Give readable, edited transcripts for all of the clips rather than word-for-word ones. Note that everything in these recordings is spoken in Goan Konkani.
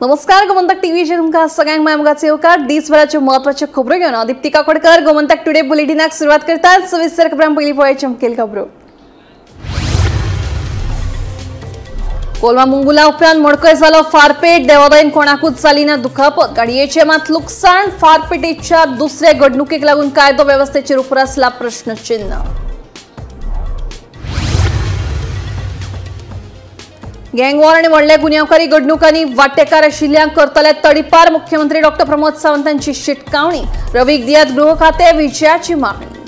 नमस्कार, गोमंतक टीव्हीचेर तुमकां सगळ्यांक माय मोगाचो येवकार। दिसभराच्यो म्हत्वाच्यो खबरो घेवन हांव दीप्ती काकोडकर गोमंतक टुडे बुलेटिनाक सुरवात करतात। सविस्तर खबरां पयलीं पळोवया मुखेल खबरो। कोलवा मुंगुला उपरांत मडकय जालो फारपेट, देवादयन कोणाकूच जाली ना दुखापत। गाडयेचें मात लुकसाण। फारपेटीच्या दुसऱ्या घडणुकेक लागून कायदो वेवस्थेचेर उप्रासला प्रश्नचिन्ह। गँगवॉर आणि व्हडल्या गुन्यांवकारी घडणुकांनी वांटेकार आशिल्ल्यांक करतले तडीपार, मुख्यमंत्री डॉक्टर प्रमोद सावंतांची शिटकावणी। रवीक दियात गृह खाते, विजयाची मागणी।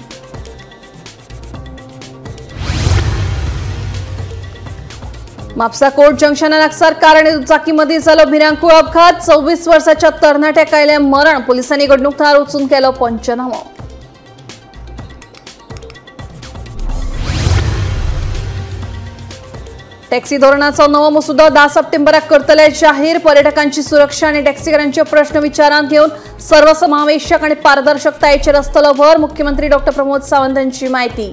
म्हापसा कोर्ट जंक्शना लागसार कार आणि दुचाकीमध्ये झालो भिरांकूळ अपघात। 24 वर्षाच्या तरणाट्याक आयलें मरण। पोलिसांनी घडणूक थळार वचून केलो पंचनामो। टॅक्सी धोरणाचो नवो मसुदो 10 सप्टेंबराक करतले जाहीर। पर्यटकांची सुरक्षा आणि टॅक्सीकारांचे प्रश्न विचारांत घेवन सर्वसमावेशक आणि पारदर्शकतायेचेर आसतलो भर, मुख्यमंत्री डॉक्टर प्रमोद सावंत हांची म्हायती।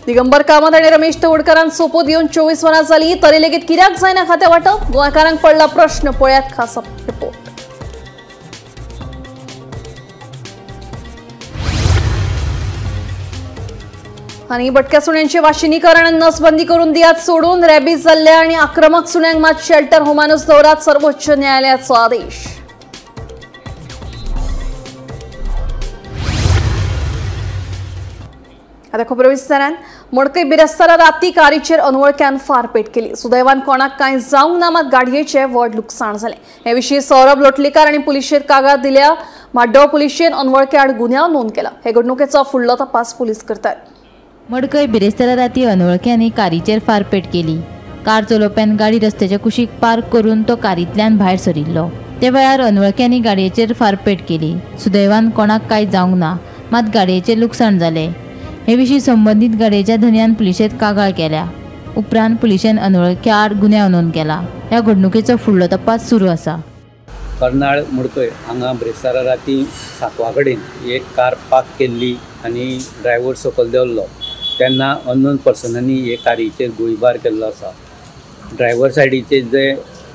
दिगंबर कामत आणि रमेश तवडकरांक सोपूत घेवन 24 वरां जाली तरी लेगीत कित्याक जायना खातें वांटप, गोंयकारांक पडला प्रश्न। पळयात खास रिपोर्ट। आणि बटक्या सुण्यांचे वाशिनीकरण आणि नसबंदी करून दियात सोडून। रॅबीज जाल्ल्या आणि आक्रमक सुण्यांक मात शेल्टर होमानूच दवरात, सर्वोच्च न्यायालयाचो आदेश। आता खबरो विस्तारान। मडकय बिरेस्तारा राती कारीचेर अनवळख्यान फारपेट केली। सुदैवान कोणाक कांय जावंक ना, मात गाडयेचें व्हड लुकसाण जालें। हे विशीं सौरभ लोटलीकार आनी पुलिशेर कागाळ दिल्या। म्हाड्डोळ पुलिशेन अनवळख्या आड गुन्यांव नोंद केला। हे घडणुकेचो फुडलो तपास पुलीस करतात। मडकय बिरेस्तारा राती अनवळख्यांनी कारीचेर फारपेट केली। कार चलोवप्यान गाडी रस्त्याच्या कुशीक पार्क करून तो कारींतल्यान भायर सरिल्लो। त्या वेळार अनवळख्यांनी गाडयेचेर फारपेट केली। सुदैवान कोणाक कांय जावंक ना, मात गाडयेचें लुकसाण जालें। हे विशीं संबंदीत गाडयेच्या धनयान पुलिशेंत कागाळ केल्या। उपरांत पुलिशेन अनवळख्या आड गुन्यांव नोंद केला। ह्या घडणुकेचो फुडलो तपास सुरू आसा। कर्नाळ मडकय हांगा बिरेस्तारा राती 7 कडेन एक कार पार्क केल्ली आनी ड्रायव्हर सकयल देंवल्लो तेन्ना अननोन पर्सनांनी हे कारीचेर गोळीबार केल्लो आसा। ड्रायव्हर सायडीचे जे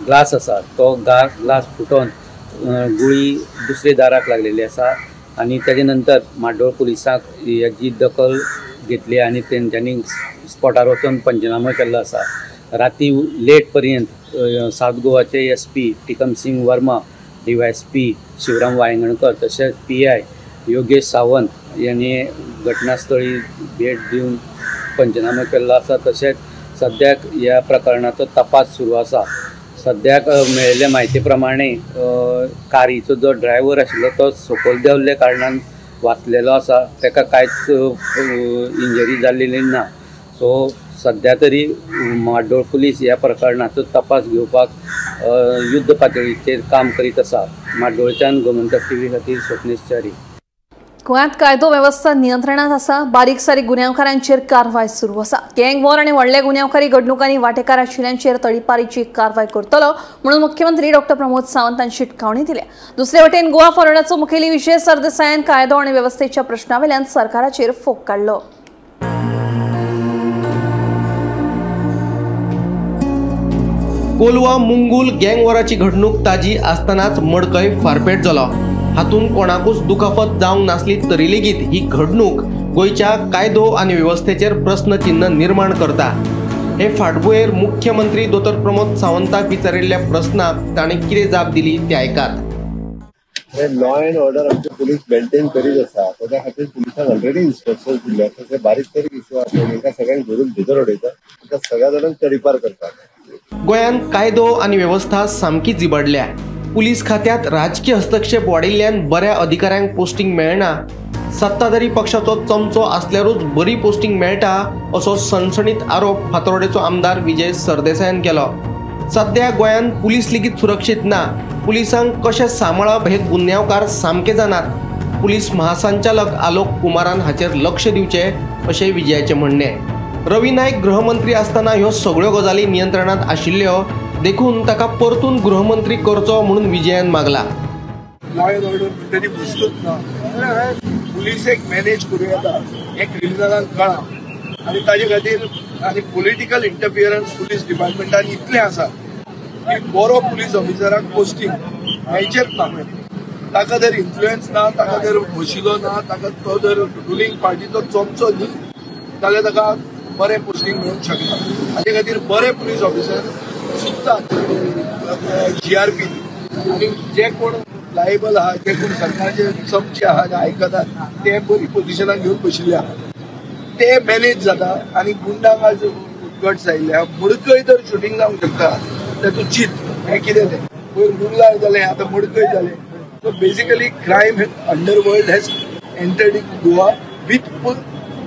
ग्लास आसा तो ग्लास फुटोवन गुळी दुसरे दाराक लागलेली आसा आनी तेजे नंतर म्हाड्डोळ पुलिसांक हेजी दखल घेतली आनी तेंच्यांनी स्पॉटार वचून पंचनामो केल्लो आसा। राती लेट पर्यंत साउथ गोवाचे SP Tikam Singh Verma, DYSP Shivram Vaingankar तशेंच PI Yogesh Sawant यांनी घटनास्थळी भेट दिवन पंचनामो केल्लो आसा। तशेंच सद्याक ह्या प्रकरणाचो तपास सुरू आसा। सद्याक मेळिल्ले म्हायती प्रमाणे कारीचो जो ड्रायव्हर आशिल्लो तो सकयल देंवल्ल्या कारणान वाचलेलो आसा, ताका कांयच इंजरी जाल्लेली ना। सो सद्या तरी म्हाड्डोळ पुलीस ह्या प्रकरणाचो तपास घेवपाक युद्ध पातळीचेर काम करीत आसा। म्हाड्डोळच्यान गोमंतक टीव्ही खातीर स्वप्नेश च्यारी। गोंयांत कायदो वेवस्था नियंत्रणात आसा। बारीक सारीक गुन्यांवकारांचेर कारवाय सुरू आसा। गँग वॉर आनी व्हडल्या गुन्यांवकारी घडणुकांनी वांटेकार आशिल्ल्यांचेर तडीपारीची कारवाय करतलो म्हणून मुख्यमंत्री डॉक्टर प्रमोद सावंत हांणी शिटकावणी दिल्या। दुसरे वटेन गोवा फॉरवर्डाचो मुखेली विजय सरदेसायान कायदो आनी वेवस्थेच्या प्रश्नावेल्यान सरकाराचेर फोग काडलो। कोलवा मुंगूल गँगवॉराची घडणूक ताजी आसतनाच मडकय फारपेट जालो। हातून कोणाकूच दुखापत जावंक नासली तरी लेगीत ही घडणूक गोंयच्या कायदो आनी वेवस्थेचेर प्रस्नचिन्ह निर्माण करता। हे फाटभुंयेर मुख्यमंत्री दोतोर प्रमोद सावंताक विचारिल्ल्या प्रस्नाक ताणें कितें जाप दिली ते आयकात। लॉ एंड ऑर्डर आमचे पुलीस मेंटेन करीत आसा, ताच्या खातीर पुलिसांक ऑलरेडी इन्स्ट्रक्शन दिल्ले आसा। ते बारीक सारीक इश्यू आसा तांकां सगळ्यांक धरून भितर उडयता, तांकां सगळ्या जाणांक तडीपार करतात। गोंयांत कायदो आनी वेवस्था सामकी जिबडल्या। पुलीस खात्यात राजकीय हस्तक्षेप वाडिल्ल्यान बऱ्या अधिकाऱ्यांक पोस्टिंग मेळना। सत्ताधारी पक्षाचो चमचो आसल्यारूच बरी पोस्टिंग मेळटा असो सणसणीत आरोप फातोर्डेचो आमदार विजय सरदेसायान केलो। सद्या गोंयांत पुलीस लेगीत सुरक्षीत ना। पुलिसांक कशें सांबाळप हे गुन्यांवकार सामके जाणात। पुलीस महासंचालक आलोक कुमारान हाचेर लक्ष दिवचें अशें विजयाचें म्हणणें। रवी नायक गृहमंत्री आसतना ह्यो सगळ्यो गजाली नियंत्रणांत आशिल्ल्यो देखून ताका परतून गृहमंत्री करचो म्हणून विजयान मागला। लॉ एंड ऑर्डर म्हणटरी वस्तूच ना, पुलिसेक मॅनेज करूं येता हें क्रिमिनलांक कळ्ळां आनी ताजे खातीर आनी पॉलिटिकल इंटरफियरन्स पुलीस डिपार्टमेंटान इतलें आसा की बरो पुलीस ऑफिसराक पोस्टिंग मेळचेच ना. ताका जर इन्फ्लुएन्स ना, ताका जर बशिल्लो ना, ताका तो जर रुलिंग पार्टीचो चमचो न्ही जाल्यार ताका बरें पोस्टिंग मेळूंक शकना. हाजे खातीर बरे पुलीस ऑफिसर सुटतात जीआरपी आनी जे कोण लायबल आहा, जे कोण सरकारचे चमचे आहा, जे आयकतात ते बरी पोजिशनाक घेवन बशिल्ले आहा, ते मॅनेज जाता. आनी गुंडांक आज गट्स आयिल्ले आहा. मडकय तर शुटींग जावंक शकता तर तूं चिंत हें कितें तें. पयर मुंगलार जालें, आतां मडकय जालें. So basically crime underworld has entered in Goa with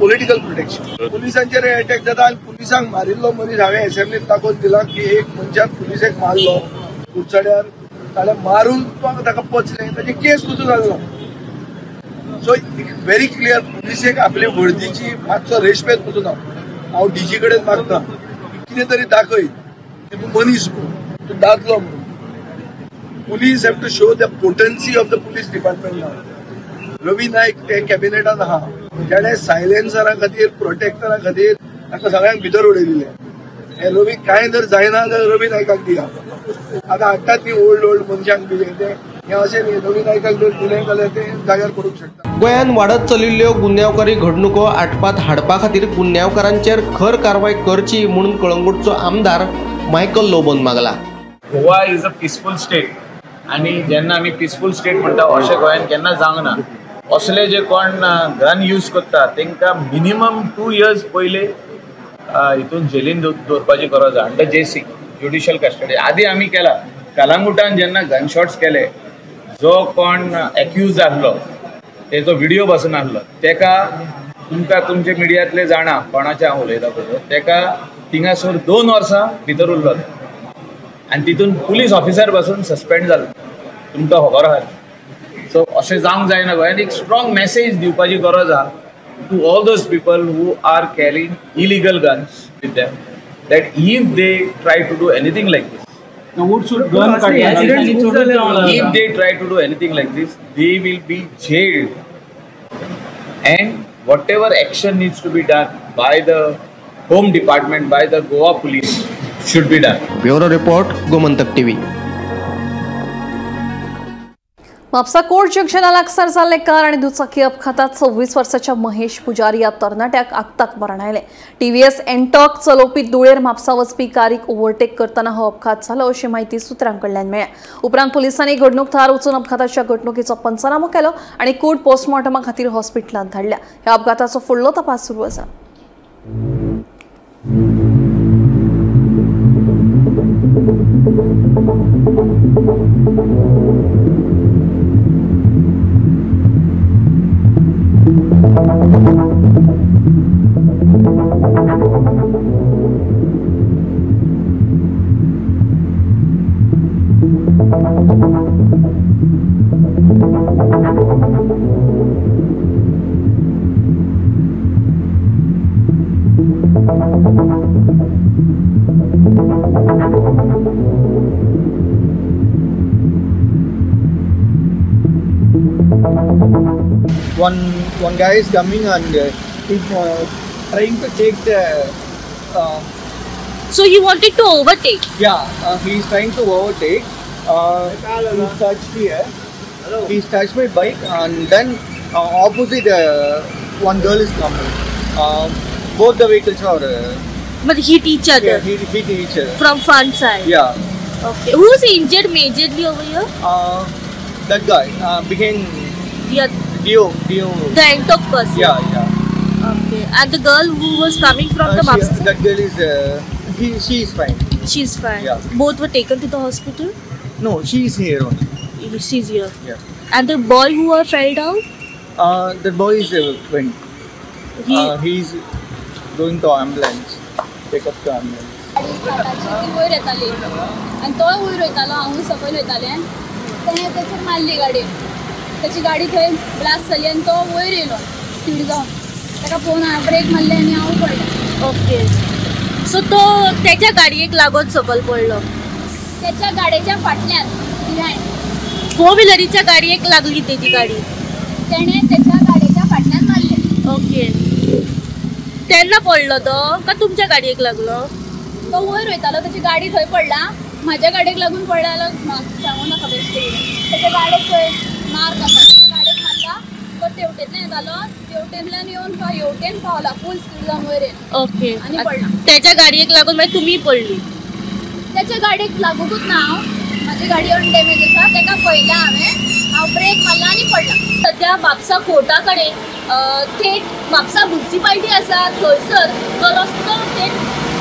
political protection. पुलिसांचेर अटॅक जाता आनी पुलिसांक मारिल्लो मनीस हांवें असेंब्लीत दाखोवन दिला की एक मनशान पुलिसेक मारलो कुडचड्यार, ताणें मारून ताका पचलें, ताची केस सुद्दां जालो. सो व्हेरी क्लियर, पुलिसेक आपले वर्दीची मातसो रेस्पेद पसून ना. हांव डीजी कडेन मागता कितें तरी दाखय की तूं मनीस म्हणून, तूं दादलो म्हणून. Police have to show the potency of the police department now. Ravi Naik ते कॅबिनेटान आहा, जेणे सायलेन्सरा खातीर, प्रोटेक्टरा खातीर ताका सगळ्यांक भितर उडयलें. हे रवी कांय जर जायना जाल्यार रवी नायकाक दिया. आतां हाडटात न्ही ओल्ड ओल्ड मनशांक बी ते, हें अशें न्ही, रवी नायकाक जर दिलें जाल्यार ते जाग्यार पडूंक शकता. गोंयांत वाडत चलिल्ल्यो गुन्यांवकारी घडणुको आटपात हाडपा खातीर गुन्यांवकारांचेर खर कारवाय करची म्हणून कळंगूटचो आमदार Michael लोबोन मागला. Goa is a peaceful state आनी जेन्ना आमी पिसफूल स्टेट म्हणटा अशें गोंयांत केन्ना जावंक ना. असले जे कोण गन यूज करता तांकां मिनिमम 2 इयर्स पयले हितून जेलीन दवरपाची गरज आसा, अंडर जेसी ज्युडिशियल कस्टडी. आदी आमी केला कलांगुटान जेन्ना गन शॉट्स केले, जो कोण एक्यूज आहलो तेजो व्हिडियो बसून आहलो, तेका तुमकां तुमचे मिडियांतले जाणा कोणाचें हांव उलयता पळय, तेका थिंगासर 2 वर्सां भितर उरलो आनी तितून पुलीस ऑफिसर पासून सस्पेंड जालो. तुमकां खबर आहा. सो अशें जावंक जायना. गोंयांत एक स्ट्रॉंग मॅसेज दिवपाची गरज आहा to all those people who are carrying illegal guns with them, that if they try to do anything like this, if they try to do anything like this, they will be jailed and whatever action needs to be done by the Home Department, by the Goa Police should be done. Bureau Report, Gomantak TV. Mapusa court जंक्शना लागसार जाल्ले कार आनी दुचाकी अपघातात 26 वर्साच्या महेश पुजारी ह्या तरणाट्याक आक्ताक मरण आयलें. टीव्हीएस एन्टॉक चलोवपी धुळेर म्हापसा वचपी कारीक ओव्हरटेक करतना हो अपघात जालो अशी म्हायती सुत्रां कडल्यान मेळ्ळ्या. उपरांत पुलिसांनी घडणूक थळार वचून अपघाताच्या घडणुकीचो पंचनामो केलो आनी कूड पोस्टमॉर्टमा खातीर हॉस्पिटलांत धाडल्या. ह्या अपघाताचो फुडलो तपास सुरू आसा. One guy is coming and he's trying to take the. So he wanted to overtake. Yeah, he is trying to overtake. He touched here. He touched my bike, and then opposite one girl is coming. Both the vehicles are. But hit each other. Yeah, he hit each other. From front side. Yeah. Okay. Who's injured majorly over here? That guy behind. Yeah. Dio. The Ntorq person. Yeah, yeah. Okay. And the girl who was coming from the Mapusa? That girl is, she is fine. She's fine. Yeah. Both were taken to the hospital? No, she is here only. She's here. Yeah. And the boy who fell down? The boy is went. He is going to ambulance. Take up the ambulance. वयर येताली आनी तोय वयर वयतालो, हांवूय सकयल वयतालें. तेणें तेचेर मारली गाडी, ताची गाडी थंय ब्लास्ट जाली आनी तो वयर येयलो स्पीड जावन. ताका पळोवन हांवें ब्रेक मारले आनी हांव पडलें. ओके, सो तो तेच्या गाडयेक लागून सकयल पडलो? तेच्या गाडयेच्या फाटल्यान बिहायंड. फोर व्हिलरीच्या गाडयेक लागली तेजी गाडी? तेणें तेच्या गाडयेच्या फाटल्यान मारलें. ओके. तेन्ना पडलो तो का तुमच्या गाडयेक लागलो? तो वयर वयतालो, ताची गाडी थंय पडला, म्हाज्या गाडयेक लागून पडला जाल्यार सांगू नाका बेश्टें. तेच्या गाडयेक थंय मार्क आसा, तेच्या गाडयेक मारला, तो तेवटेंतल्यान येतालो, तेवटेंतल्यान येवन हेवटेन पावला, फूल स्पीड जावन वयर येयलो. ओके. आनी पडला. त्याच्या गाडयेक लागून मागीर तुमी पडली? त्याच्या गाडयेक लागूंकूच ना हांव, म्हाजी गाडी अनडॅमेज आसा, ताका पळयला हांवें, हांव ब्रेक मारला आनी पडला. सद्या म्हापसा कोर्टा कडेन थेट म्हापसा मुन्सिपाल्टी आसा थंयसर जो रस्तो थेट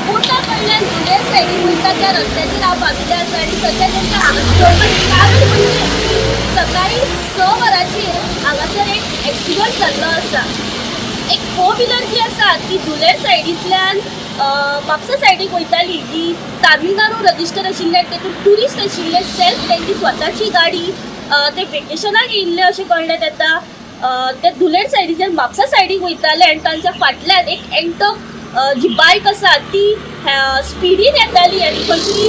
कोर्टा कडल्यान धुळेर सायडीन वयता त्या रस्त्याचेर हांव पाविल्लें आसा. आनी सद्या तांकां हांगासर कारण म्हणजे सकाळी 6 वरांचेर हांगासर एक एक्सिडंट जाल्लो आसा. एक 4 व्हिलर जी आसा ती धुळेर सायडींतल्यान म्हापसा सायडीक वयताली, जी तामिळनाडू रजिस्टर आशिल्ले, तेतून ट्युरिस्ट आशिल्ले, सेल्फ तेंची स्वताची गाडी, ते वेकेशनाक येयल्ले अशें कळ्ळें तेन्ना. ते धुळेर सायडीच्यान म्हापसा सायडीक वयताले आनी तांच्या फाटल्यान एक एन्टॉर्क जी बायक आसा ती स्पिडीन येताली आनी खंय तरी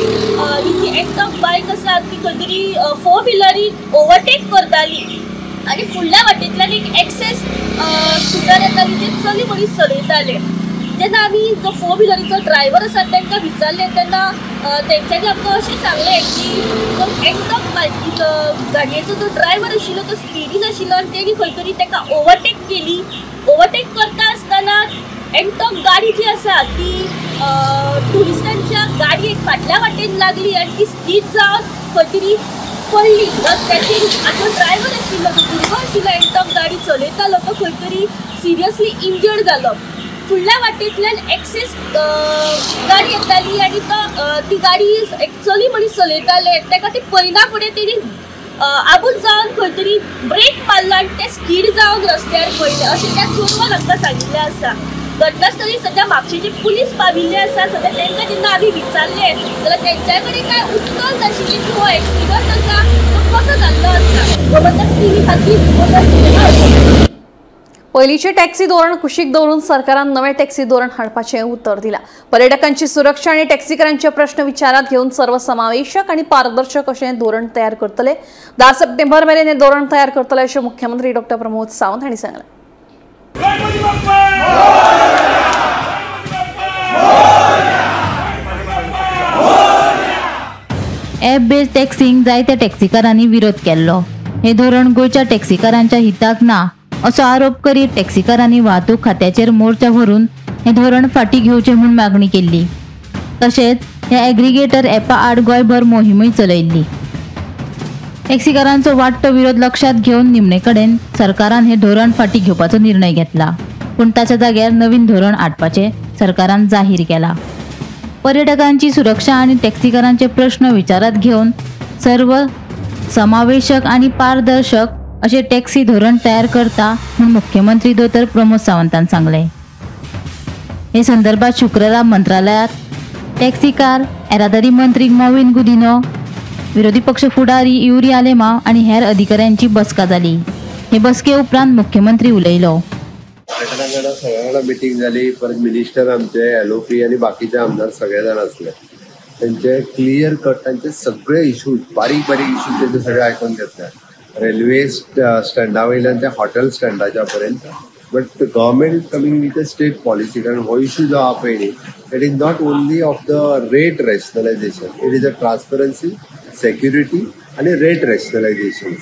ही जी एन्टॉर्क बायक आसा ती खंय तरी 4 व्हिलरीक ओवरटेक करताली आनी फुडल्या वाटेंतल्यान एक एक्सेस स्कुटर येताली, ते चली मनीस चलयताले. जेन्ना आमी जो 4 व्हिलरीचो ड्रायव्हर आसा तांकां विचारलें तेन्ना तेंच्यांनी आमकां अशें सांगलें की जो एन्टॉर्क बायक गाडयेचो जो ड्रायव्हर आशिल्लो तो स्पिडीन आशिल्लो आनी तेणी खंय तरी ताका ओवरटेक केली. ओवरटेक करता आसतना एन्टॉर्क गाडी जी आसा ती ट्युरिस्टांच्या गाडयेक फाटल्या वाटेन लागली आनी ती स्कीड जावन खंय तरी पडली रस्त्याचेर. आनी जो ड्रायव्हर आशिल्लो, जो भुरगो आशिल्लो एन्टॉर्क गाडी चलयतालो तो खंय तरी सिरियसली इंजर्ड जालो. फुडल्या वाटेंतल्यान एक्सेस गाडी येताली आनी तो ती गाडी एक चली मनीस चलयताले, ताका ती पळयना फुडें तेणी आबूज जावन खंय तरी ब्रेक मारला आनी ते स्कीड जावन रस्त्यार पडले अशें त्या चोरवान आमकां सांगिल्लें आसा. घटनास्थळी सद्या म्हापशेचे पुलीस पाविल्ले आसा. सद्या तांकां जेन्ना आमी विचारलें जाल्यार तेंच्या कडेन कांय उत्तर नाशिल्लें की हो एक्सिडंट आसा तो कसो जाल्लो आसा. गोमंतक टीव्ही खातीर रिपोर्टर. पयलींचें टॅक्सी धोरण कुशीक दवरून सरकारान नवें टॅक्सी धोरण हाडपाचें उतर दिलां. पर्यटकांची सुरक्षा आनी टॅक्सीकारांचे प्रश्न विचारांत घेवन सर्वसमावेशक आनी पारदर्शक अशें धोरण तयार करतले. 10 सप्टेंबर मेरेन हें धोरण तयार करतले अशें मुख्यमंत्री डॉक्टर प्रमोद सावंत हांणी सांगलें. ॲप बेस्ड टॅक्सींक जायत्या टॅक्सीकारांनी विरोध केल्लो. हें धोरण गोंयच्या टॅक्सीकारांच्या हिताक ना असो आरोप करीत टॅक्सीकारांनी वाहतूक खात्याचेर मोर्चा व्हरून हें धोरण फाटीं घेवचें म्हूण मागणी केल्ली. तशेंच ह्या एग्रीगेटर ॲपा आड गोंयभर मोहिमूय चलयल्ली. टॅक्सीकारांचो वाडटो विरोध लक्षांत घेवन निमणे कडेन सरकारान हें धोरण फाटीं घेवपाचो निर्णय घेतला, पूण ताच्या जाग्यार नवीन धोरण हाडपाचें सरकारान जाहीर केलां. पर्यटकांची सुरक्षा आनी टॅक्सीकारांचे प्रश्न विचारांत घेवन सर्व समावेशक आनी पारदर्शक अशें टॅक्सी धोरण तयार करता म्हूण मुख्यमंत्री दोतोर प्रमोद सावंतान सांगलें. हे संदर्भात शुक्रारा मंत्रालयात टॅक्सीकार, येरादारी मंत्री मॉविन गुदिन्हो, विरोधी पक्ष फुडारी युरी आलेमाव आनी हेर अधिकाऱ्यांची बसका जाली. हे बसके उपरांत मुख्यमंत्री उलयलो. सगळ्या मिटींग जाली, परत मिनिस्टर आमचे एलओपी आनी बाकीचे आमदार सगळे जाण आसले. तेंचे क्लियर कट तांचे सगळे इश्यूज, बारीक बारीक इश्यूज तेंचे सगळे आयकून घेतले. रेल्वे स्टँडा वयल्यान ते हॉटेल स्टँडाच्या पर्यंत. But government is coming with a state policy. कारण हो इश्यू जो आहा पळय न्ही, it is not only of the rate rationalisation, it is a transparency, security आनी रेट रॅशनलायजेशन.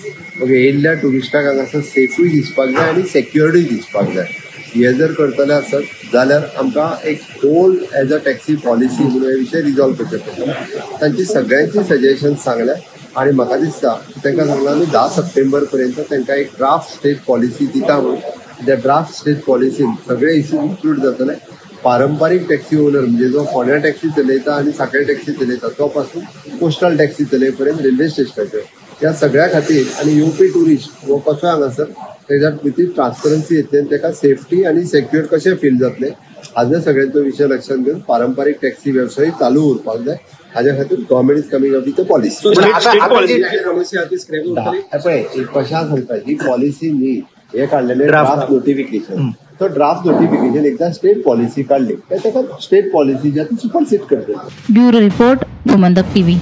ओके, येयल्ल्या ट्युरिस्टाक हांगासर सेफूय दिसपाक जाय आनी सेक्युर्डूय दिसपाक जाय. हे जर करतले आसत जाल्यार आमकां एक whole as a taxi policy म्हणून हे विशय रिजॉल्व करचे पडटले. तांची सगळ्यांची सजेशन सांगल्या आनी म्हाका दिसता तांकां सांगलां आमी 10 सप्टेंबर पर्यंत तांकां एक ड्राफ्ट स्टेट पॉलिसी दिता म्हणून. त्या ड्राफ्ट स्टेट पॉलिसीन सगळे इश्यू इन्क्लूड जातले. पारंपारीक टॅक्सी ओनर म्हणजे जो फोंड्या टॅक्सी चलयता आनी साखळे टॅक्सी चलयता तो पासून कोस्टल टॅक्सी चलय पर्यंत रेल्वे स्टेशनाचेर ह्या सगळ्या खातीर आनी येवपी ट्युरिस्ट हो कसो हांगासर तेज्या भितर ट्रान्सपरन्सी येतली आनी ताका सेफ्टी आनी सेक्युअर कशें फील जातलें हाजो सगळ्यांचो विशय लक्षांत घेवन पारंपारीक टॅक्सी वेवसाय चालू उरपाक जाय. हाज्या खातीर government is coming up with a policy. पळय कशें सांगता, ही पॉलिसी न्ही, हे काडलेले ड्राफ्ट नोटिफिकेशन. तो ड्राफ्ट नोटिफिकेशन एकदा स्टेट पॉलिसी काडली काय ताका स्टेट पॉलिसी जी आसा ती सुपरसीड करतले. Bureau report, Gomantak TV.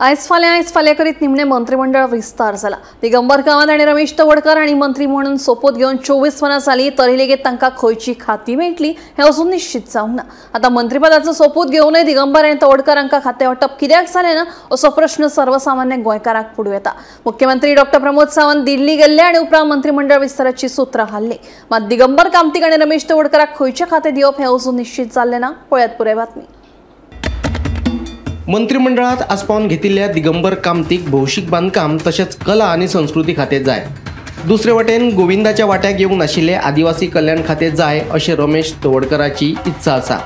आयज फाल्यां करीत निमणे मंत्रिमंडळ विस्तार जाला. दिगंबर कामत आनी रमेश तवडकर हांणी मंत्री म्हणून सोपूत घेवन 24 वरां जाली तरी लेगीत तांकां खंयची खाती मेळटली हें अजून निश्चित जावंक ना. आतां मंत्रीपदाचो सोपूत घेवनय दिगंबर आनी तवडकर हांकां खातें वांटप कित्याक जालें ना असो प्रश्न सर्वसामान्य गोंयकारांक पडूं येता. मुख्यमंत्री डॉ प्रमोद सावंत दिल्ली गेल्ले आनी उपरांत मंत्रिमंडळ विस्ताराची सुत्रां हाडली. मात दिगंबर कामतीक आनी रमेश तवडकराक खंयचें खातें दिवप हें अजून निश्चित जाल्लें ना. पळयात पुराय बातमी. मंत्रिमंडळात आसपावन घेतिल्ल्या दिगंबर कामतीक भौशीक बांदकाम तशेंच कला आनी संस्कृती खातें जाय. दुसरे वटेन गोविंदाच्या वाट्याक येवंक नाशिल्ले आदिवासी कल्याण खातें जाय अशें रमेश तवडकराची इत्सा आसा.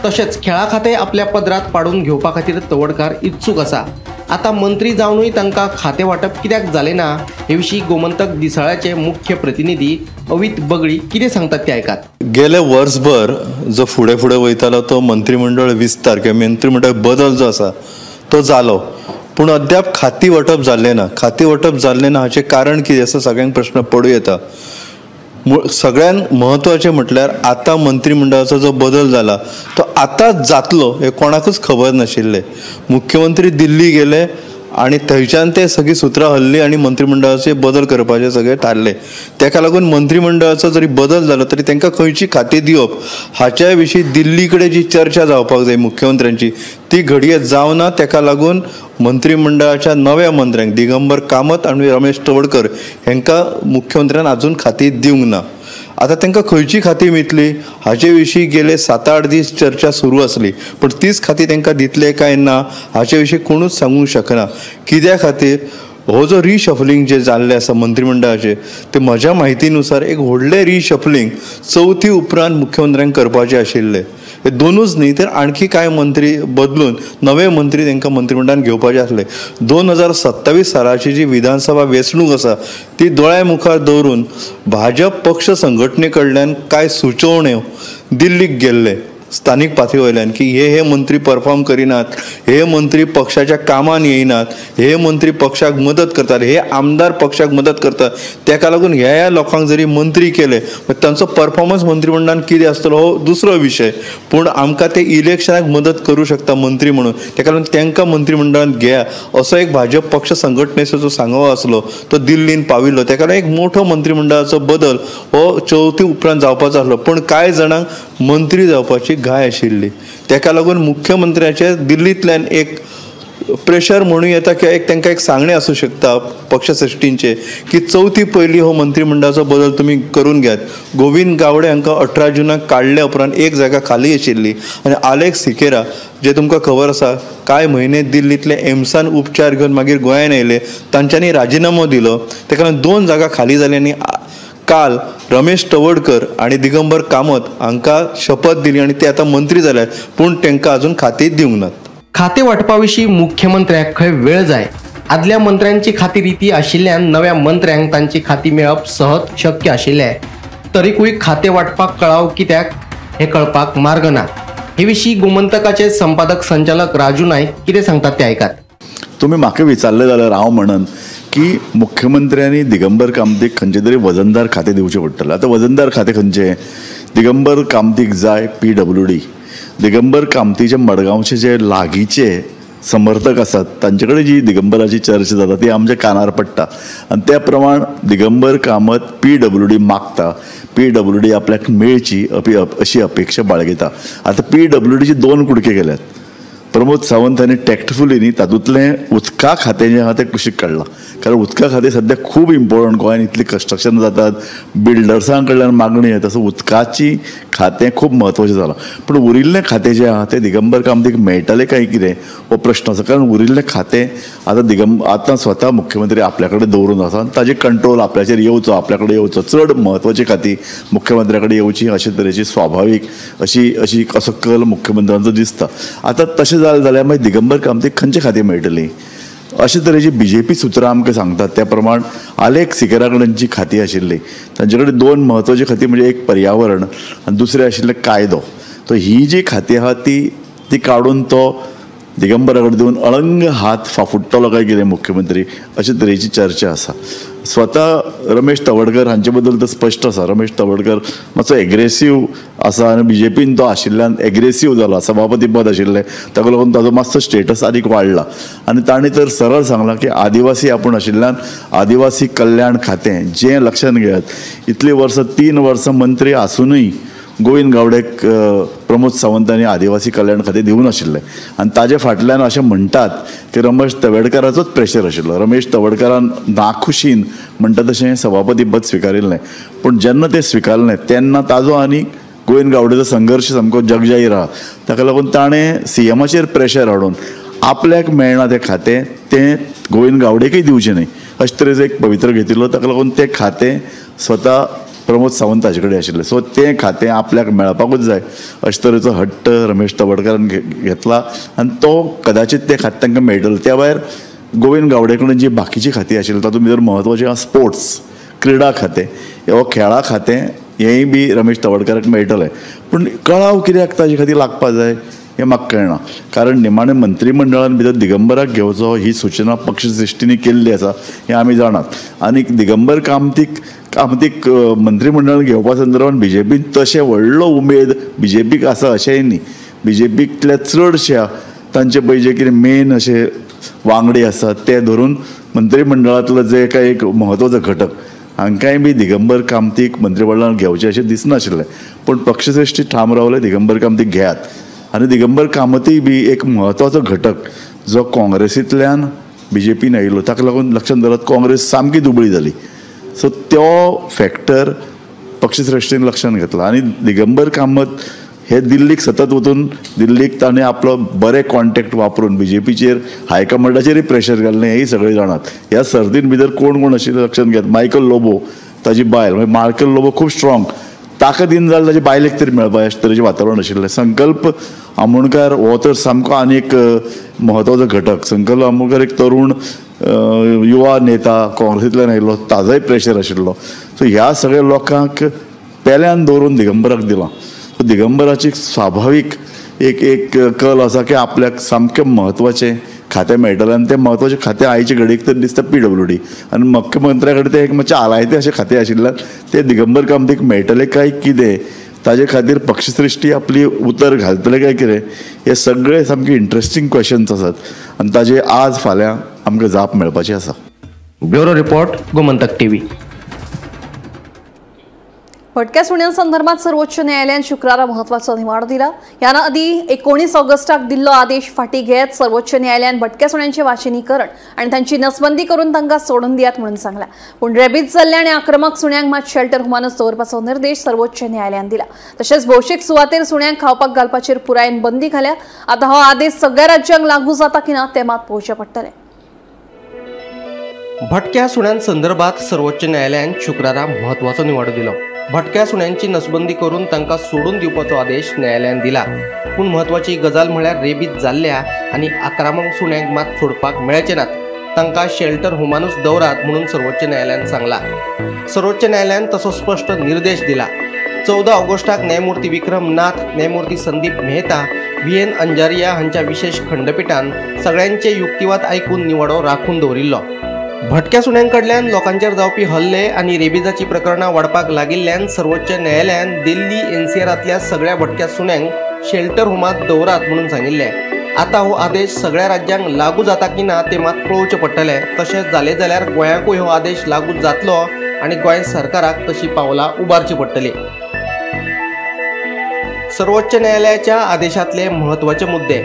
तशेंच खेळा खातें आपल्या पदरात पाडून घेवपा खातीर तवडकार इत्सूक आसा. आतां मंत्री जावनूय तांकां खातें वांटप कित्याक जालें ना हे विशीं गोमंतक दिसाळ्याचे मुख्य प्रतिनिधी अवित बगळी कितें सांगतात ते आयकात. गेले वर्सभर जो फुडें फुडें वयतालो तो मंत्रिमंडळ विस्तार किंवा मंत्रिमंडळ बदल जो आसा तो जालो, पूण अद्याप खाती वांटप जाल्लें ना. खाती वांटप जाल्लें ना हाचें कारण कितें आसा सगळ्यांक प्रश्न पडूं येता. सगळ्यांत म्हत्वाचें म्हटल्यार आतां मंत्रिमंडळाचो जो बदल जाला तो आतांच जातलो हें कोणाकूच खबर नाशिल्लें. मुख्यमंत्री दिल्ली गेले आनी थंयच्यान ते सगळीं सुत्रां हल्ली आनी मंत्रिमंडळाचे बदल करपाचे सगळे थारले. ताका लागून मंत्रिमंडळाचो जरी बदल जालो तरी तांकां खंयची खातीं दिवप हाच्या विशीं दिल्ली कडेन जी चर्चा जावपाक जाय मुख्यमंत्र्यांची ती घडये जावना. ताका लागून मंत्रिमंडळाच्या नव्या मंत्र्यांक दिगंबर कामत आनी रमेश तवडकर हांकां मुख्यमंत्र्यान आजून खातीं दिवंक ना. आतां तांकां खंयची खातीं मेळटली हाचे विशीं गेले 7-8 दीस चर्चा सुरू आसली, पूण तीच खातीं तांकां दितले काय ना हाचे विशीं कोणूच सांगूंक शकना. कित्या खातीर हो जो रिशफलिंग जे जाल्लें आसा मंत्रिमंडळाचें ते म्हज्या म्हायतीनुसार एक व्हडलें रिशफलिंग चवथी उपरांत मुख्यमंत्र्यांक करपाचें आशिल्लें. हे दोनूच न्ही तर आणखी कांय मंत्री बदलून नवे मंत्री तांकां मंत्रिमंडळान घेवपाचे आसले. 2027 सालाची जी विधानसभा वेंचणूक आसा ती दोळ्या मुखार दवरून भाजप पक्ष संघटने कडल्यान कांय सुचोवण्यो दिल्लीक गेल्ले स्थानीक पातळी वयल्यान की हे हे मंत्री परफॉर्म करिनात, हे मंत्री पक्षाच्या कामान येयनात, हे मंत्री पक्षाक मदत करतात, हे आमदार पक्षाक मदत करतात, ताका लागून ह्या ह्या लोकांक जरी मंत्री केले तांचो परफॉर्मन्स मंत्रिमंडळान कितें आसतलो हो दुसरो विशय, पूण आमकां ते इलेक्शनाक मदत करूं शकता मंत्री म्हणून, ताका लागून तांकां मंत्रिमंडळान घेया असो एक भाजप पक्ष संघटनेचो जो सांगो आसलो तो दिल्लीन पाविल्लो. ताका लागून एक मोठो मंत्रिमंडळाचो बदल हो चवथी उपरांत जावपाचो आसलो, पूण कांय जाणांक मंत्री जावपाची घाय आशिल्ली. ताका लागून मुख्यमंत्र्याचे दिल्लींतल्यान एक प्रेशर म्हणूं येता किंवा एक तांकां एक सांगणें आसूं शकता पक्षश्रेश्ठींचें की चवथी पयलीं हो मंत्रिमंडळाचो बदल तुमी करून घेयात. गोविंद गावडे हांकां 18 जुनाक काडल्या उपरांत एक जागा खाली आशिल्ली आनी आलेक्स सिकेरा जे तुमकां खबर आसा कांय म्हयने दिल्लींतले एम्सान उपचार घेवन मागीर गोंयान आयले, तांच्यांनी राजिनामो दिलो. ताका लागून 2 जागा खाली जाली आनी काल रमेश तवडकर आनी दिगंबर कामत हांकां शपथ दिली आनी ते आतां मंत्री जाल्यात, पूण तांकां अजून खातीं दिवंक नात. खातें वांटपा विशीं मुख्यमंत्र्याक खंय वेळ जाय. आदल्या मंत्र्यांची खाती रिती आशिल्ल्यान नव्या मंत्र्यांक तांची खाती मेळप सहज शक्य आशिल्लें, तरीकूय खातें वांटपाक कळाव कित्याक हें कळपाक मार्ग ना. हे विशीं गोमंतकाचे संपादक संचालक राजू नायक कितें सांगतात ते आयकात. तुमी म्हाका विचारलें जाल्यार हांव म्हणन की मुख्यमंत्र्यांनी दिगंबर कामतीक खंयचें तरी वजनदार खातें दिवचें पडटलें. आतां वजनदार खातें खंयचें? दिगंबर कामतीक जाय PWD. Digambar कामतीचे मडगांवचे जे लागींचे समर्थक आसात तांचे कडेन जी दिगंबराची चर्चा जाता ती आमच्या कानार पडटा आनी त्या प्रमाण दिगंबर कामत PWD मागता, PWD आपल्याक मेळची अशी अपेक्षा बाळगिता. आतां PWDचे 2 कुडके केल्यात. प्रमोद सावंत हांणी टॅक्टफुली न्ही तातूंतलें उदका खातें जें आहा तें कुशीक काडलां, कारण उदका खातें सद्याक खूब इम्पॉर्टंट. गोंयांत इतली कन्स्ट्रक्शन जातात, बिल्डर्सां कडल्यान मागणी येता, सो उदकाची खातें खूब म्हत्वाचें जालां. पूण उरिल्लें खातें जें आहा तें दिगंबर कामतीक मेळटलें काय कितें हो प्रश्न आसा, कारण उरिल्लें खातें आतां आतां स्वता मुख्यमंत्री आपल्या कडेन दवरून आसा आनी ताजेर कंट्रोल आपल्याचेर येवचो, आपल्या कडेन येवचो. चड म्हत्वाची खातीं मुख्यमंत्र्या कडेन येवची अशे तरेची स्वाभावीक अशी अशी असो कल मुख्यमंत्र्यांचो दिसता. आतां तशें जालें जाल्यार मागीर दिगंबर कामतीक खंयचे खातें मेळटलीं अशे तरेची BJP सुत्रां आमकां सांगतात. त्या प्रमाण आलेक्स सिकेरा कडेन जी खातीं आशिल्लीं तांचे कडेन 2 म्हत्वाची खातीं म्हणजे एक पर्यावरण आनी दुसरें आशिल्लें कायदो. तो ही जी खातीं आहा ती काडून तो दिगंबरा कडेन दिवन अळंग हात फाफुडटलो काय कितें मुख्यमंत्री अशे तरेची चर्चा आसा. स्वता रमेश तवडकर हांचे बद्दल तर स्पश्ट आसा. रमेश तवडकर मातसो एग्रेसीव आसा आनी बीजेपीन तो आशिल्ल्यान एग्रेसीव जाला, सभापती पद आशिल्लें ताका लागून ताजो मातसो स्टेटस आनीक वाडला आनी ताणें तर सरळ सांगलां की आदिवासी आपूण आशिल्ल्यान आदिवासी कल्याण खातें जें लक्षांत घेयात, इतलीं वर्सां 3 वर्सां मंत्री आसुनूय गोविंद गावडेक प्रमोद सावंतांनी आदिवासी कल्याण खातें दिवंक नाशिल्लें आनी ताजे फाटल्यान अशें म्हणटात की रमेश तवडकाराचोच प्रेशर आशिल्लो. रमेश तवडकारान नाखुशीन म्हणटा तशें सभापती पद स्विकारिल्लें, पूण जेन्ना तें स्विकारलें तेन्ना ताजो आनी गोविंद गावडेचो संघर्श सामको जगजाहीर आहा. ताका लागून ताणें सीएमाचेर प्रेशर हाडून आपल्याक मेळना तें खातें तें गोविंद गावडेकय दिवचें न्हय अशे तरेचो एक पवित्र घेतिल्लो. ताका लागून तें खातें स्वता प्रमोद सावंत हाजे कडेन आशिल्लें. सो तें खातें आपल्याक मेळपाकूच जाय अशे तरेचो हट्ट रमेश तवडकारान घेतला आनी तो कदाचित तें खातें तांकां मेळटलें. त्या भायर गोविंद गावडे कडेन जी बाकीची खातीं आशिल्लीं तातूंत भितर म्हत्वाचें आसा स्पोर्ट्स, क्रिडा खातें हो खेळा खातें हेंय बी रमेश तवडकाराक मेळटलें. पूण कळाव कित्याक ताजे खातीर लागपा जाय हें म्हाका कळना, कारण निमाणें मंत्रीमंडळान भितर दिगंबराक घेवचो ही सुचना पक्षश्रेश्ठींनी केल्ली आसा हें आमी जाणात. आनी दिगंबर कामतीक मंत्रीमंडळान घेवपा संदर्भात बीजेपीन तशें व्हडलो उमेद बीजेपीक आसा अशेंय न्ही. बीजेपींतल्या चडश्या तांचे पळय जे कितें मेन अशे वांगडी आसात ते धरून मंत्रीमंडळांतलो जे काय एक म्हत्वाचो घटक हांकांय बी दिगंबर कामतीक मंत्रीमंडळान घेवचें अशें दिसनाशिल्लें. पूण पक्षश्रेश्ठी ठाम रावले दिगंबर कामतीक घेयात आनी दिगंबर कामतीय बी एक म्हत्वाचो घटक जो काँग्रेसींतल्यान बीजेपीन आयिल्लो ताका लागून लक्षांत धरात काँग्रेस सामकी दुबळी जाली. सो तो फॅक्टर पक्षश्रेश्ठीन लक्षांत घेतला आनी दिगंबर कामत हे दिल्लीक सतत वचून दिल्लीक ताणें आपलो बरे कॉन्टेक्ट वापरून बीजेपीचेर हायकमांडाचेरय प्रेशर घाल्लें हेंय सगळें जाणात. ह्या सर्तीन भितर कोण कोण आशिल्ले लक्षांत घेत, मायकल लोबो ताजी बायल, मागीर मायकल लोबो खूब स्ट्रॉंग, ताका दिन जाल्यार ताजे बायलेक तरी मेळपा अशें तरेचें वातावरण आशिल्लें. संकल्प आमोणकार हो तर सामको आनी एक म्हत्वाचो घटक. संकल्प आमोणकार एक तरूण युवा नेता काँग्रेसींतल्यान आयिल्लो, ताजोय प्रेशर आशिल्लो. सो ह्या सगळ्या लोकांक पेल्यान दवरून दिगंबराक दिलां. सो दिगंबराची स्वाभावीक एक एक कल आसा की आपल्याक सामकें म्हत्वाचें खातें मेळटलें आनी तें म्हत्वाचें खातें आयचे घडयेक तर दिसता PWD आनी मुख्यमंत्र्या कडेन तें एक मातशें आलायतें अशें खातें आशिल्ल्यान तें दिगंबर कामतीक मेळटलें काय कितें ताजे खातीर पक्षश्रेश्ठी आपली उतर घालतले काय कितें हे सगळे सामके इंट्रस्टींग क्वेश्चन्स आसात आनी ताजे आज फाल्यां आमकां जाप मेळपाची आसा. Bureau report, Gomantak TV. भटक्या सुण्यांसंदर्भात सर्वोच्च न्यायालयान शुक्रारा महत्वाचो निवाडो दिला. ह्या आदी 19 ऑगस्टाक दिल्लो आदेश फाटी घेत सर्वोच्च न्यायालयान भटक्या सुण्यांचे वाशिनीकरण आनी तांची नसबंदी करून तांकां सोडून दियात म्हणून सांगला. पूण रेबीज जाल्ल्या आनी आक्रमक सुण्यांक मात शेल्टर होमानूच दवरपाचो निर्देश सर्वोच्च न्यायालयान दिला. तशेंच भौशीक सुवातेर सुण्यांक खावपाक घालपाचेर पुरायेन बंदी घाल्या. आतां हो आदेश सगळ्या राज्यांक लागू जाता की ना तें मात पळोवचें पडटलें. भटक्या सुण्यांसंदर्भात सर्वोच्च न्यायालयान शुक्रारा महत्वाचो निवाडो दिलो. भटक्या सुण्यांची नसबंदी करून तांकां सोडून दिवपाचो आदेश न्यायालयान दिला. पूण म्हत्वाची गजाल म्हळ्यार रेबीज जाल्ल्या आनी आक्रमक सुण्यांक मात सोडपाक मेळचे नात, तांकां शेल्टर होमानूच दवरात म्हणून सर्वोच्च न्यायालयान सांगला. सर्वोच्च न्यायालयान तसो स्पश्ट निर्देश दिला. 14 ऑगस्टाक न्यायमूर्ती विक्रम नाथ, न्यायमूर्ती संदीप मेहता, VN Anjaria हांच्या विशेष खंडपीठान सगळ्यांचे युक्तिवाद आयकून निवाडो राखून दवरिल्लो. भटक्या सुण्यांकडल्यान लोकांचेर जावपी हल्ले आनी रेबीजाची प्रकरणां वाडपाक लागिल्ल्यान सर्वोच्च न्यायालयान दिल्ली एनसीआरांतल्या सगळ्या भटक्या सुण्यांक शेल्टर होमांत दवरात म्हणून सांगिल्लें. आतां हो आदेश सगळ्या राज्यांक लागू जाता की ना तें मात पळोवचें पडटलें. तशेंच जालें जाल्यार गोंयांकूय हो आदेश लागू जातलो आनी गोंय सरकाराक तशी पावलां उबारची पडटली. सर्वोच्च न्यायालयाच्या आदेशांतले म्हत्वाचे मुद्दे: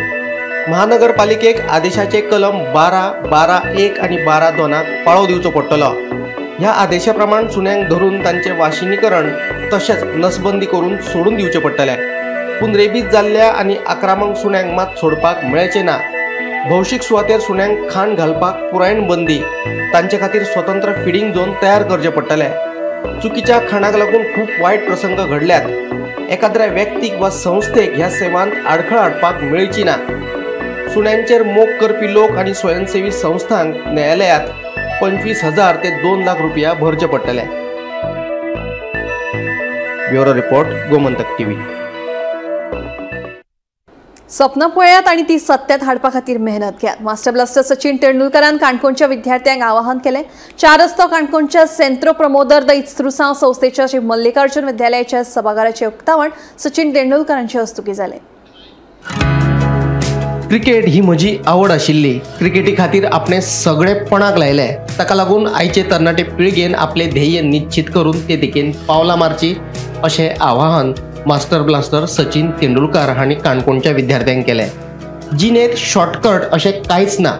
महानगरपालिकेक आदेशाचे कलम 12, 12(1) आनी 12(2) पाळो दिवचो पडटलो. ह्या आदेशा प्रमाण सुण्यांक धरून तांचे वाशिनीकरण तशेंच नसबंदी करून सोडून दिवचें पडटलें. पूण रेबीज जाल्ल्या आनी आक्रमक सुण्यांक मात सोडपाक मेळचें ना. भौशीक सुवातेर सुण्यांक खाण घालपाक पुरायेन बंदी, तांचे खातीर स्वतंत्र फिडिंग झोन तयार करचें पडटलें. चुकीच्या खाणाक लागून खूब वायट प्रसंग घडल्यात. एकाद्र्या व्यक्तीक वा संस्थेक ह्या सेवांत आडखळ हाडपाक मेळची ना. सुण्यांचेर मोग करपी लोक आनी स्वयंसेवी संस्थांक न्यायालयात 25,000 ते 2 लाख रुपया भरचे पडटले. Bureau report, Gomantak TV. सपनां पळयात आनी ती सत्यात हाडपा खातीर मेहनत घेयात. मास्टर ब्लास्टर सचिन तेंडुलकरान काणकोणच्या विद्यार्थ्यांक आवाहन केलें. 4 रस्तो काणकोणच्या सेंत्रो प्रमोदर the इत्रुसांव संस्थेच्या श्री मल्लिकार्जुन विद्यालयाच्या सभाघराचें उक्तावण सचिन तेंडुलकरांचे हस्तुकीं जालें. क्रिकेट ही म्हजी आवड आशिल्ली. क्रिकेटी खातीर आपणे सगळेपणाक लायले. ताका लागून आयचे तरणाटे पिळगेन आपले ध्येय निश्चित करून ते दिकेन पावलां मारची अशें आवाहन मास्टर ब्लास्टर सचिन तेंडुलकर हांणी काणकोणच्या विद्यार्थ्यांक केलें. जिणेंत शॉर्टकट अशें कांयच ना.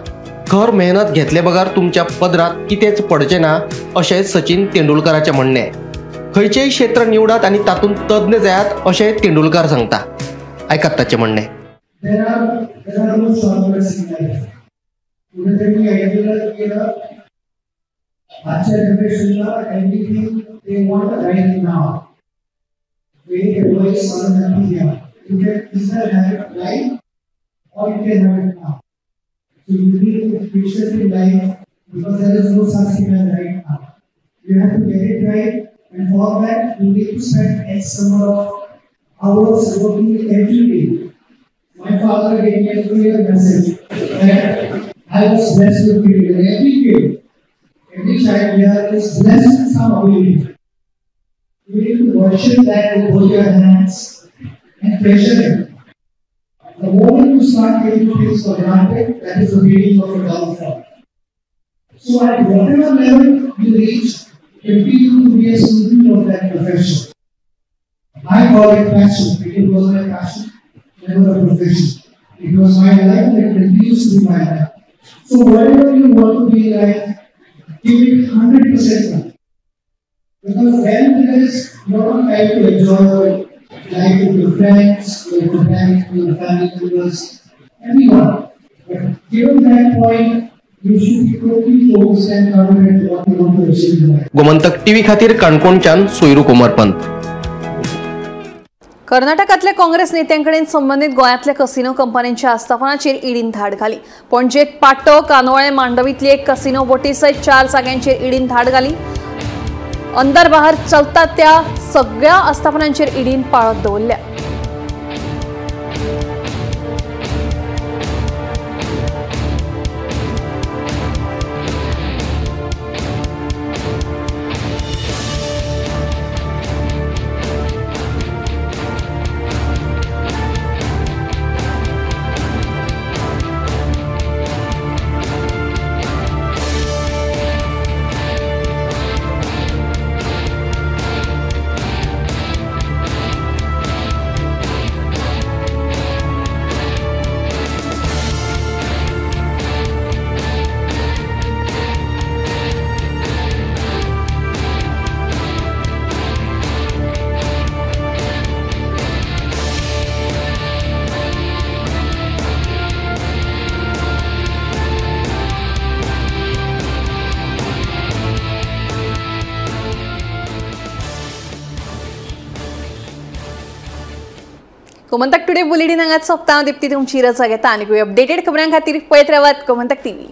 खर मेहनत घेतले बगर तुमच्या पदरात कितेंच पडचें ना अशें सचिन तेंडुलकराचें म्हणणें. खंयचेंय क्षेत्र निवडात आनी तातूंत तज्ञ जायात अशें तेंडुलकर सांगता. आयकात ताचें म्हणणें. There are no shortcuts in life. कुठेतरी ऐकलं गेलं, आजच्या जनरेशनला everything they want right now. Very advice मला नक्की द्या. You can either have it right or you can have it now. So you need to be patient in life because there is no such thing as right now. You have to get it right, and for that you need to spend X number of hours working every day. My father gave me a clear message that I was blessed with cricket. And every kid, every child here is blessed with some ability. You need to worship that with both your hands and treasure it. The moment you start taking things for granted, that is the beginning of your downfall. So at whatever level you reach, continue to be a student of that profession. I call it passion. Cricket was my passion, never a profession. It was my life and it continues to be my life. So whatever you want to be in life, give it 100% love. Because then there is lot of time to enjoy your life with your friends, your parents, your family members, everyone. But given that point, you should be totally focused and committed to what you want to achieve in life. Gomantak TV खातीर काणकोणच्यान सोयरू कुमारपंत. कर्नाटकातल्या काँग्रेस नेत्यांकडेन संबंधित गोंयांतल्या कसिनो कंपन्यांच्या आस्थापनाचेर ईडीन धाड घाली. पणजेत पाटो, कानोळे, मांडवीतली एक कसिनो बोटी सयत 4 जाग्यांचेर ईडीन धाड घाली. अंदर बाहेर चलतात त्या सगळ्या आस्थापनांचेर ईडीन पाळत दवरल्या. गोमंतक टुडे बुलेटिन हांगाच सोंपता. दीप्ती तुमची रजा घेता आनी अपडेटेड खबरां खातीर पळयत रावात गोमंतक टीव्ही.